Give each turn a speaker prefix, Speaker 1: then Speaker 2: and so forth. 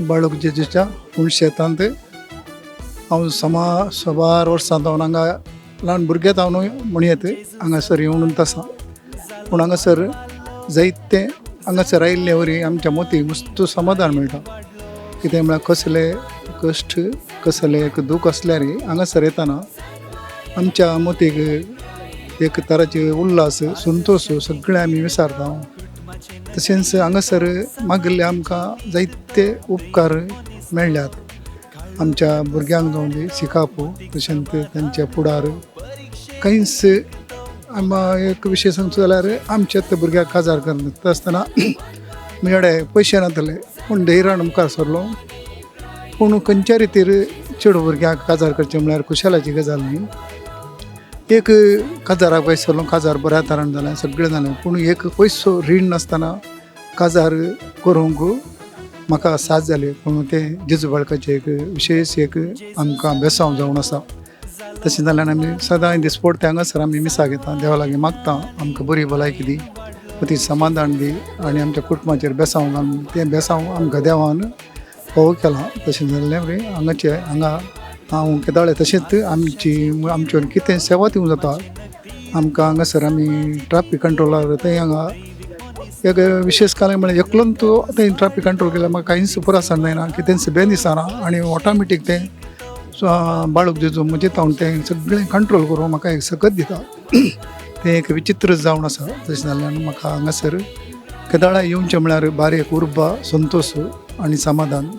Speaker 1: बाळूक जेजूच्या पूण शेतांत हांव समा सबार वर्सां जावन हांगा ल्हान भुरगे जावन म्हणयेत हांगासर येवन आसा. पूण हांगासर जायते हांगासर आयिल्ले वरी आमच्या मोती मस्त समाधान मेळटा. कितें म्हळ्यार कसले कश्ट कसले एक दूख आसल्यार हांगासर येतना आमच्या मोतीक एक तराचे उल्हास संतोश सगळें आमी विसारता. तशेंच हांगासर मागिल्ले आमकां जायते उपकार मेळ्ळ्यात. आमच्या भुरग्यांक जावन दी शिकाप तशेंच तांचे फुडार कांयच आमकां एक विशय सांगचो जाल्यार आमच्या भुरग्याक काजार करता आसतना म्हजे कडेन पयशे नासले पूण धैर्यान मुखार सरलो. पूण खंयच्या रितीर चेडूं भुरग्याक काजार करचें म्हळ्यार खुशालाची गजाल न्ही. एक काजाराक पयस सरलो, काजार बऱ्या तरान जालें, सगळें जालें, पूण एक पयसो रीण नासतना काजार करूंक म्हाका साथ जाली. पूण तें जेजू बाळकाचें एक विशेश एक आमकां बेसांव जावन आसा. तशें जाल्यार आमी सदांय दिसपडते हांगासर आमी मिसाक येता, देवा लागीं मागता आमकां बरी भलायकी दी, ती समाधान दी आनी आमच्या कुटुंबाचेर बेसांव घालून तें बेसांव आमकां देवान फावो केलां. तशें जाल्लें वरी हांगाचे हांगा हांव केदाळे तशेंच आमची आमचे कितें सेवा दिवंक जाता आमकां हांगासर आमी ट्राफीक कंट्रोलर थंय हांगा एक विशेश कारण म्हळ्यार एकलोन तूं थंय ट्राफीक कंट्रोल केल्यार म्हाका कांयच पुरासाण जायना, कितेंच बेन दिसना आनी ऑटोमेटीक तें बाळूक जेजू म्हजे तावन तें सगळें कंट्रोल करून म्हाका एक सकत दिता. तें एक विचित्र जावन आसा. तशें जाल्ल्यान म्हाका हांगासर केदाळा येवचें म्हळ्यार बारी एक उर्बा, संतोश आनी समाधान.